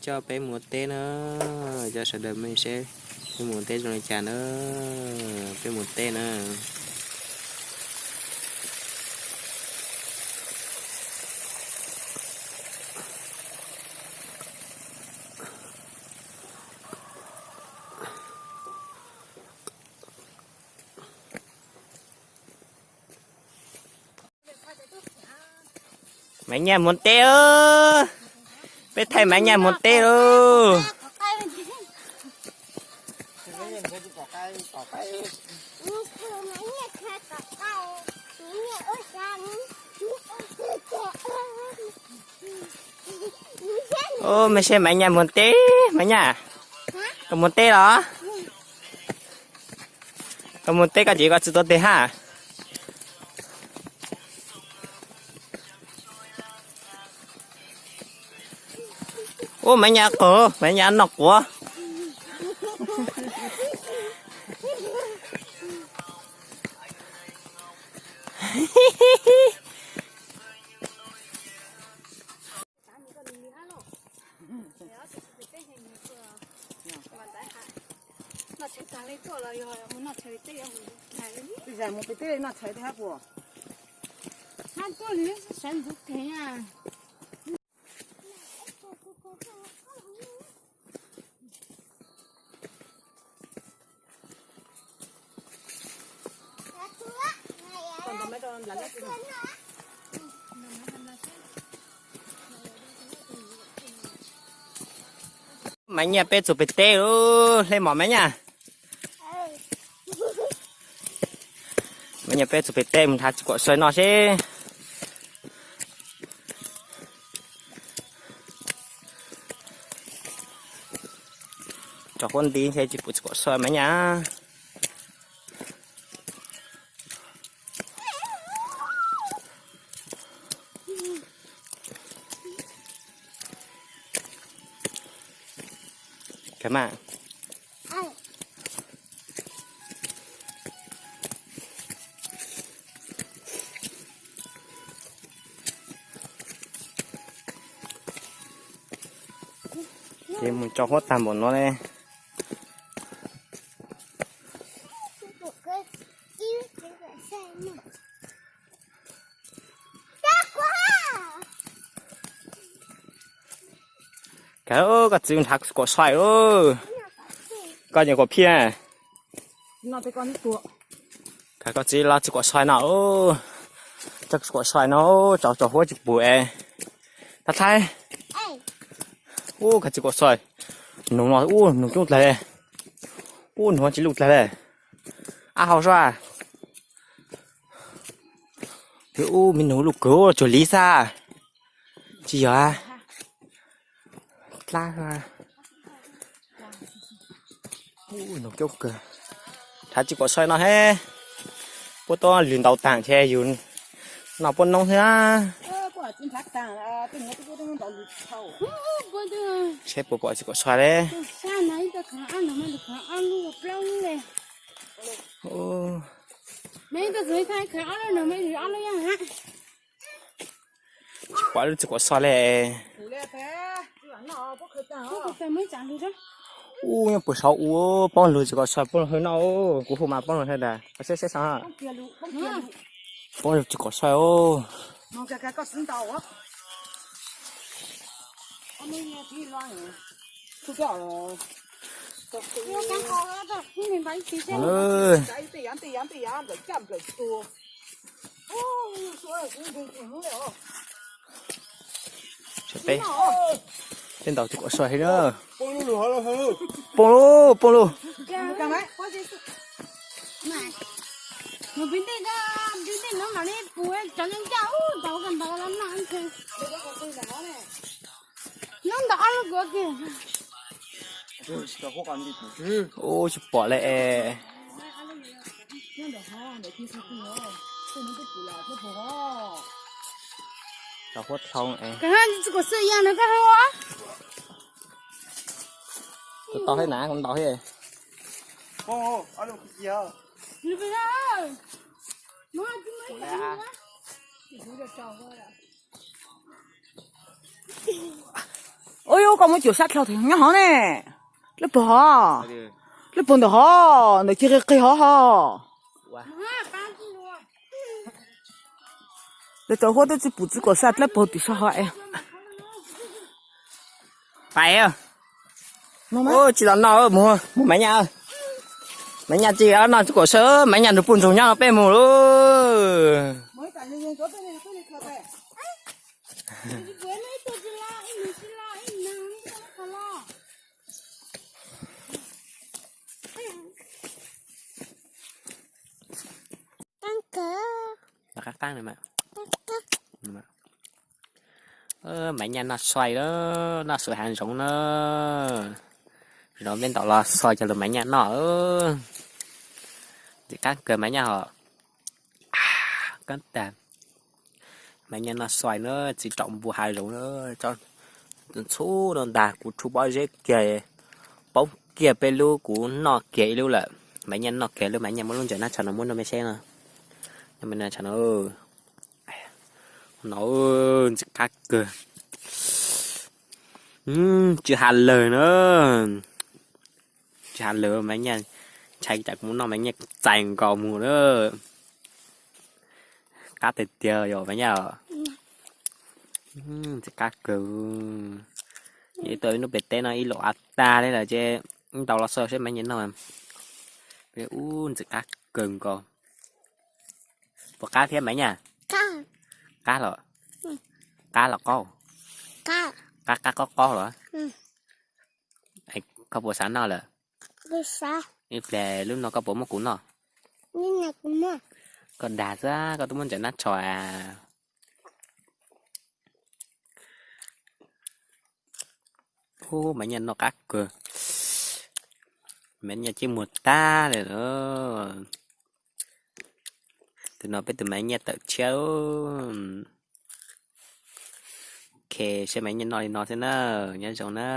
Coj peb mus teb na, coj sawv daws mej seb peb mus teb zoo li cas na, peb mus teb na. Maiv Nyaj mus teb, peb thaij Maiv Nyaj mus teb lauj. Ub, mej seb Maiv Nyaj mus teb, Maiv Nyaj, koj mus teb los? Koj mus teb koj ces koj tsi tuav teg hab. Ub, Maiv Nyaj qaug, Maiv Nyaj noj quav. Tej zag mus pem teb noj tshais tej hab puas? Hab tuaj li sawv ntxuv kheev a. Maiv Nyaj peb txug pem teb lauj, hle mom Maiv Nyaj. Maiv Nyaj peb txug pem teb mus nrhav txiv kuam soi noj seb. Tso huab nti ntshe tsis pum txiv kuam soi Maiv Nyaj. Ces mus tso huab tag npaum no ne. Kawg, koj txiv nrhav kuam soi lauj. Koj nyiam kuam phiaj. Kawg, koj txiv los txiv kuam soi no, txiv kuam soi no, tso tso huab tsis pum es. Thaib thaib. Ub, koj txiv kuam soi. Nug no, ub, nug coob dlawg. Ub, nug tsis luj dlawg le. Ab hau sua. Peb ub, me nug luj kawg, cuag li xab. Tsis yog. Dlab. Ub, nug coob kawg. Nrhav txiv kuam soi no he. Puab tuab lwg ntaus taag ntshe yug noj puab noob xwb na. Seb puas pom txiv kuam soi le. Tsis pom lub txiv kuam soi le. Ub, nyob puag saum ub, poob lug txiv kuam soi poob lug hawv no, kuv hu mas poob lug hawv tas, koj saib saib saib. Poob lug txiv kuam soi os. Peb ntaus txiv kuam soi heev na. Poob lug, poob lug. Ub, tsis pom le es. Tau huab thoob es. Tus tau thiab na, kuv ntaus thiab. Ua yuav koj muab cuam sab dlhau nyob hov ne. Dlawb paug hov. Dlawb paug ntawm hov, ntawm ci qig qig hov hov. Lawv tau huab twb tsis pum txiv kuam sab dlawb paug tim sab hov es. Pais, tsis los noj, mus, mus Maiv Nyaj. Maiv Nyaj tsis noj txiv kuam sab, Maiv Nyaj nrug puj ntxoog nyob peb mus lauj. Maiv Nyaj noj soi lawm, noj soi hav zoov na. Zaum no peb ntaus los soi cov lus Maiv Nyaj noj. Ntxim qab kawg Maiv Nyaj hos. Kab tag. Maiv Nyaj noj soi na, txiv raum npua hav zoov na. Txhub no ntag, kuv tshuab pob zeb kiag, poob kiag peb lub, kuv noj kiag ib lub lawm. Maiv Nyaj noj kiag lub, Maiv Nyaj muab lub ntsaim nab tsho no muab noj mej saib no. Noj mej nab tsho no. No ntxim qab kawg. Tsis has lawm na. Tsis has lawm, Maiv Nyaj ntshai tsam kuv mus noj Maiv Nyaj txais nkaus mus na. Qab tiag tiag yom Maiv Nyaj. Ntxim qab kawg. Ib tau ib hnub pem teb no ib los av tag li lawm ces ntaus los xaus seb Maiv Nyaj noj. Ub, ntxim qab kawg nkaus. Puas qab thiab Maiv Nyaj? Qab los? Qab los qaub? Qab qab qaub qaub los? Koj puas xav noj lawm? Ib pliag lub no koj puas muab kuv noj? Koj dag xwb, koj twb muab ntsaim nab tsho a. Ub, Maiv Nyaj noj qab kawg. Maiv Nyaj cib muag tag li lawm. Tus no peb tus Maiv Nyaj tawm tshiab. Ok, seb Maiv Nyaj noj li no xwb na. Nyob zoo na.